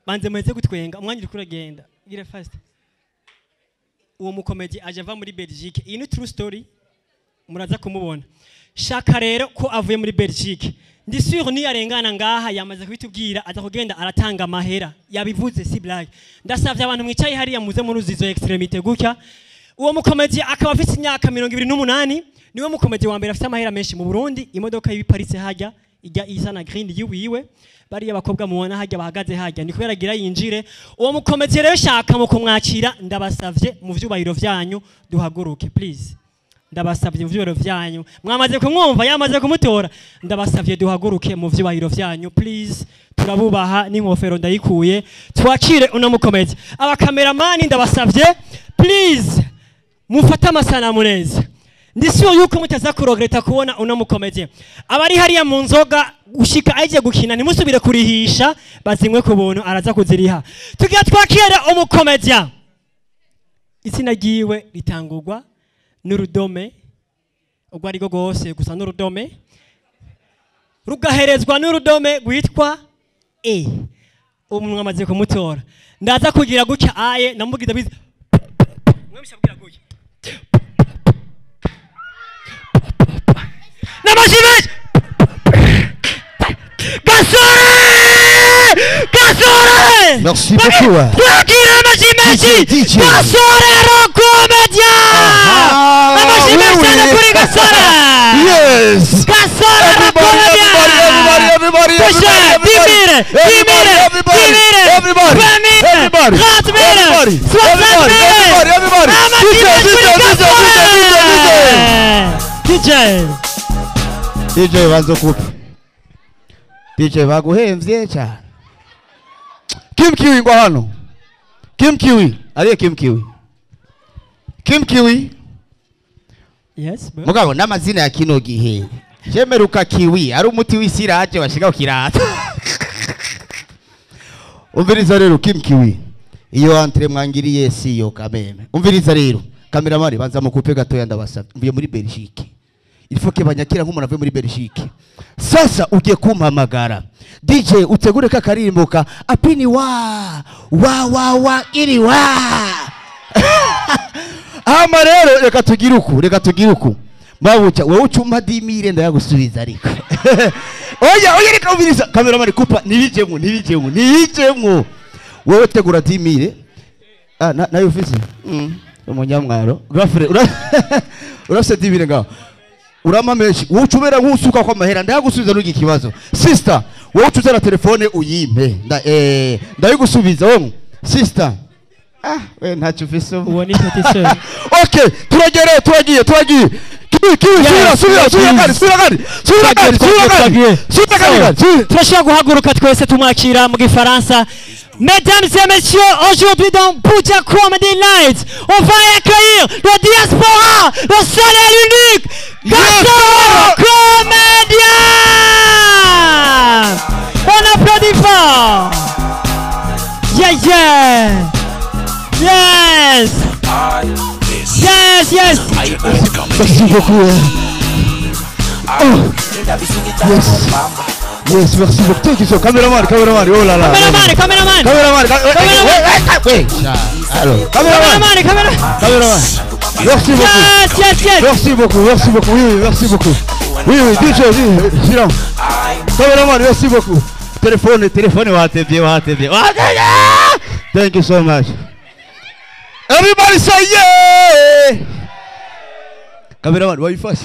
Banze muheze gutwenga, umwanya uriko uragenda. Gira fast. Uwo mukomedi aje ava muri Belgique. Iyi ni true story, muraza kumubona. Shaka rero ko avuye muri Belgique, ndi sûr niyarengana ngaha, yamaze kubitubwira, aza kugenda aratanga amahera. Yabivuze, si blague. Ndasavye abantu mwicaye hariya muze muri izo extrémité gutya. Uwo mukomedi akaba afite imyaka 28, niwe mukomedi wa mbere afite amahera menshi mu Burundi. Imodoka yiparitse hajya ijya isa na green yiwiwe, bariya abakobwa mubona hajya bahagaze hajya ni kubera agira yinjire. Uwo mukomedi rero, shaka mu kumwakira, ndabasavye mu vyubahiro vyanyu duhaguruke, please. Ndabasavye mu vyubahiro vyanyu, mwamaze kumwumva, yamaze kumutora. Ndabasavye duhaguruke mu vyubahiro vyanyu, please. Turabubaha, n'inkofero ndayikuye. Twakire uno mukomedi. Abakameramani, ndabasavye, please, mufate amasanamu neza. Ndi sûr yuko mutaza kuregretta kubona uno mukomedi. Abari hariya mu nzoga, gushika agiye gukina ntimusubire kurihisha, bazinywe ku buntu, araza kuziriha. Tugira twakire umukomedia. Izina ryiwe ritangurwa n'urudome ubwo ari rwo rwose gusa, n'urudome rugaherezwa n'urudome rwitwa e. Ubu mwamaze kumutora. Ndaza kugira gutya aye ndamugiza bizi mwe mushabwira gutya n'amashi menshi. Gasore, Gasore! Merci beaucoup. Twakire amashi menshi. DJ, DJ. Gasore le comédien! Ah, amashi oui, menshi cyane oui. kuri Gasore! Yes. Gasore Everybody, comédien! everybody, everybody, Touche, everybody, 10 000, 10 000, everybody, 10 000, everybody, 20 000, everybody, 30 000, everybody, 60 everybody, 000. everybody, everybody. Amashi DJ, menshi kuri DJ, DJ, Gasore! DJ, DJ. DJ, banza kupe. DJ, baguhemvye cyane. Kim Kiwi ngwa hano. Kim Kiwi, ariye Kim Kiwi. Kim Kiwi. Yes, bro. Mugabo n'amazina ya kino gihe. Jemeruka kiwi ari umuti w'isiraje bashiga kirata. Umviriza rero, Kim Kiwi. Iyo entrée mwangiriye si yo kameme. Umviriza rero. Cameraman, banza mukupe gatoya, ndabasabye. Mvuye muri Belgique. Il faut que banyakira nk'umuntu avuye muri Belgique. Sasa ugiye kumpamagara. DJ, utegure ka karirimbo ka apini wa wa wa wa iri wa. Hama rero reka tugire uku, reka tugire uku. Mabuca, wewe ucumpa 10 000 ndayagusubiza ariko. Oya, oya, reka umviriza. Cameraman, kupa nibijemwo, nibijemwo, nibijemwo. Wewe tegura 10 000. Ah, na nayo ufise? Umunyamwaro. Grafre, urafise 10 000 ngaho. Urama menshi. Wowe ucubera nk'usuka kwa mahera ndayagusubiza n'ugi kibazo. Sister, wowe ucuzana telefone uyimpe. Nda ndayigusubiza wowe. Sister. Ah, we ntacyo ufise ubu. Uwo ni petit sœur. Okay, turagere, turagiye, turagiye. Kiwi, kiwi, Yes, subira, subira, subira kandi, subira kandi, subira kandi, subira kandi, subira kandi, kandi, subira. Turashobora guhaguruka twese tumwakira mu gifaransa. Mesdames et messieurs, aujourd'hui dans Buja Comedy Night, on va accueillir le diaspora, le seul et l'unique, Gasore Comédien. On applaudit fort. Yeah. Yes. Yes. Merci beaucoup. Oh. Yes. Yes, merci beaucoup. Thank you so. Cameraman, cameraman, oh là là. Cameraman, cameraman. Cameraman, wait, wait. Allô. Cameraman, Cameraman, cameraman. Cameraman. Merci beaucoup. Yes. Merci beaucoup, merci beaucoup. Oui, merci beaucoup. Oui, DJ, DJ, silence. Cameraman, merci beaucoup. Téléphone, téléphone, watebye, watebye. Watebye. Thank you so much. Everybody say yeah! Cameraman, wayifashe.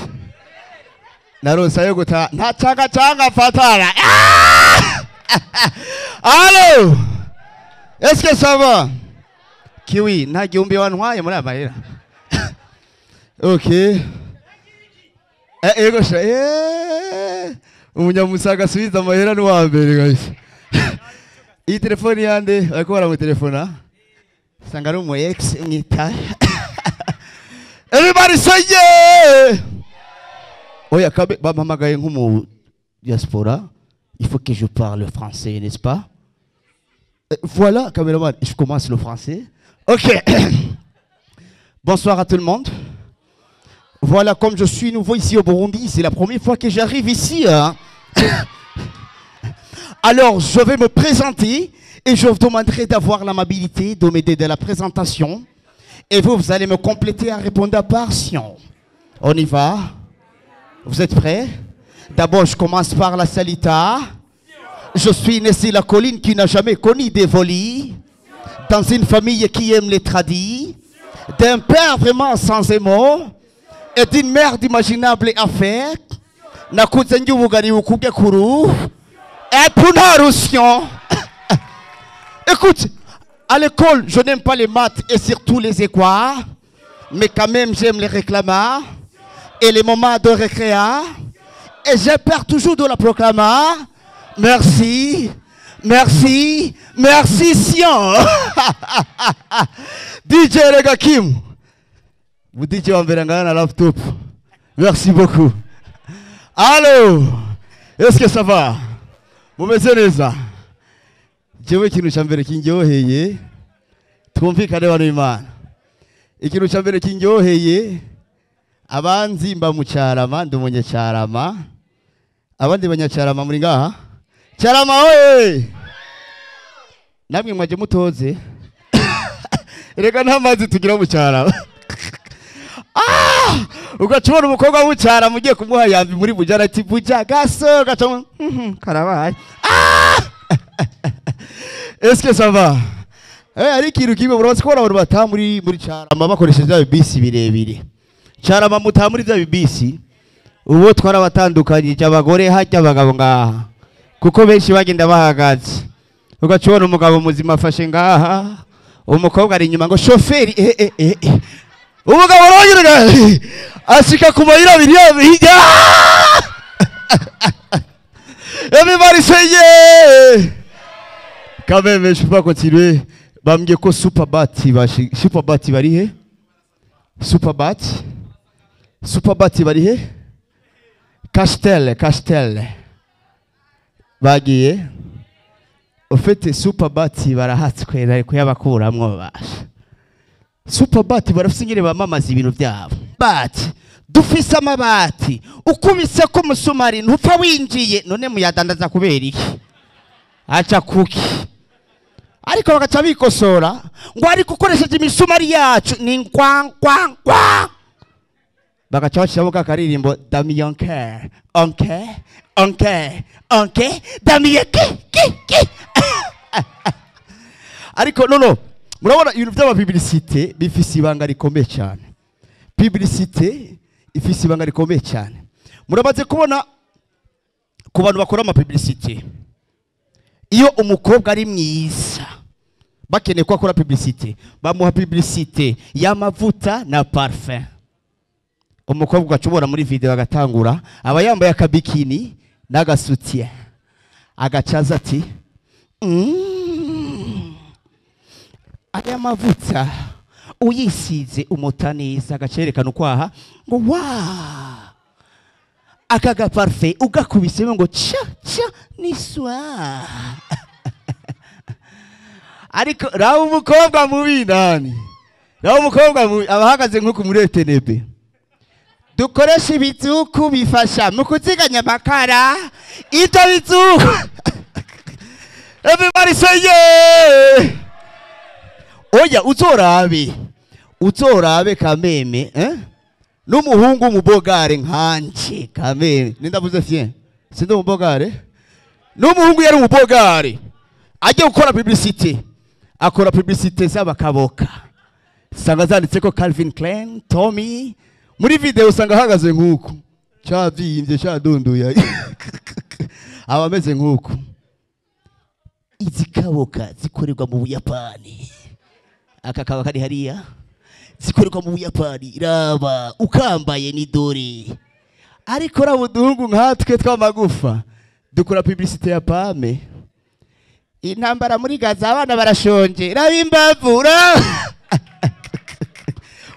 Naronsa yo guta nta canga canga fatara. Ah! Allo! Est-ce que ça va? Kiwi, nta gihumbi wantwaye muri aya mahera. Okay. Ego sha. Umunyamusaga asubiza amahera ni wa mbere guys. Iyi telefone yande bariko baramutelefona. Sanga ari umu ex mwita. Everybody say yeah! Oya kabe bampamagaye nk'umu diaspora. Il faut que je parle français, n'est-ce pas? Voilà, caméraman, je commence le français. Ok. Bonsoir à tout le monde. Voilà, comme je suis nouveau ici au Burundi, c'est la première fois que j'arrive ici, hein. Alors, je vais me présenter. Et je vous demanderai d'avoir l'amabilité de m'aider de la présentation. Et vous, vous allez me compléter à répondre à passion. On y va? Vous êtes prêts? D'abord, je commence par la salita. Je suis né sur la colline qui n'a jamais connu des volis. Dans une famille qui aime les tradis. D'un père vraiment sans émo. Et d'une mère d'imaginable affaire. Nakuze njyubugari ukubye kuru. Et pour la. Écoute, à l'école, je n'aime pas les maths et surtout les équats. Mais quand même, j'aime les réclamats et les moments de récréa. Et j'ai peur toujours de la proclama. Merci, merci, merci, Sion. DJ Rega Kim. Vous DJ Wamberangana na laptop. Merci beaucoup. Allô, est-ce que ça va? Mumeze neza? Jewe ikintu cya mbere kindyoheye, twumvikane bano Imana. Ikintu cya mbere kindyoheye, abanzi mba mu Cyarama, ndi umunyacyarama. Abandi banyacyarama muri ngaha? Cyarama oye! Namwe mwaje mutoze. Reka nta mazi tugira mu Cyarama. Ah! Ugacubona umukobwa w'ucyarama ugiye kumuha yambi muri bujara ati buja gaso gaca karabaye. Ah! Est-ce que ça va? Eh, ari ikintu kimwe murabazi ko abantu bataha muri Cyarama bakoresheje bya bibisi birebire. Cyarama mutaha muri bya bibisi, ubu twarabatandukanyije abagore hajya abagabo ngaha. Kuko benshi bagenda bahagaze. Ugacubona umugabo muzima afashe ngaha, umukobwa ari inyuma ngo shoferi eh eh eh. Umugabo arongera ashika ku mayira abiri hirya. Everybody say yeah! Quand même, je peux pas continuer. Bambwiye ko Superbat bashi Superbat bari he? Superbat? Superbat bari he? Castel, Castel. Bagiye. Ufite Superbat barahatswe bari kuyabakuramwo basha. Superbat barafise ingene bamamaza ibintu byabo. Bat dufise amabati ukubise ko musumari ntupfa winjiye none muyadandaza kubera iki? Acha kuki. Ariko bagaca bikosora ngo ariko ukoresheje imisumari yacu ni nkwa nkwa nkwa. Bagaca bashiramo ka karirimbo Damien Care, onke onke onke Damien ki ki ki. Ariko no murabona ibintu by'ama publicité bifise ibanga rikomeye cyane. Publicité ifise ibanga rikomeye cyane. Murabaze kubona ku bantu bakora ama publicité, iyo umukobwa ari mwiza bakeneye ko akora publicité, bamuha publicité y'amavuta na parfum. Umukobwa ugacubora muri video agatangura aba yambaye akabikini n'agasutien, agacaza ati aya mavuta uyisize umota neza, agacerekana ukwaha ngo wa aka ga parfum ugakubisemo ngo cha cha ni swa. Ariko rawo umukobwa mubi nani? Rawo umukobwa mubi abahagaze nko muri TNB. Dukoresha ibizuku bifasha mu kuziganya amakara. Ibyo bizuku. Everybody say yeah! Oya uzorabe. Uzorabe kameme, eh? N'umuhungu umubogare nkanje kameme. Nindavuze fien. Sindi umubogare? N'umuhungu yari umubogare. Ajye gukora publicité. Akora publicité z'abakaboka. Sanga zanditse ko Calvin Klein, Tommy. Muri video usanga ahagaze nkuko. Cyavyimbye cyadunduye. Aba ameze nkuko. Izi kaboka zikorerwa mu Buyapani. Aka kaba kari hariya. Zikorerwa mu Buyapani. Raba ukambaye ni dore. Ariko rabuduhungu nkatwe twamagufa. Dukora publicité ya Pame. Intambara muri Gaza abana barashonje. Raba imbavu.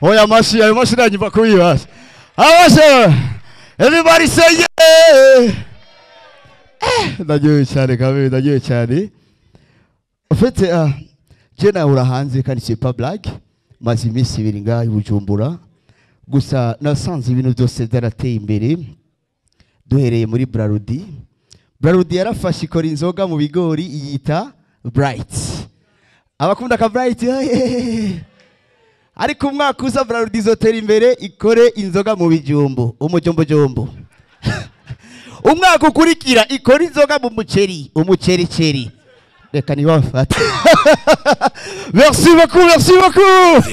Oya mashi, ayo mashi nanyumva kubibasha. Abasha. Everybody say yeah. Ndagiye cyane kabe, ndagiye cyane. En fait, je nahura hanze kandi c'est pas blague. Maze iminsi ibiri ngaha i Bujumbura. Gusa nasanze ibintu byose byarateye imbere. Duhereye muri Brarudi. Brarudi yarafashe ikora inzoga mu bigori iyita Bright. Abakunda ka Bright, ariko umwaka uza Brarudi izotera imbere ikore inzoga mu bijumbu, umujombojombo. Umwaka ukurikira ikore inzoga mu muceri, umucericeri. Reka ntibafate. Merci beaucoup, merci beaucoup.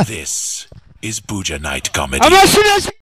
This is Buja Night Comedy. Amashyi menshi.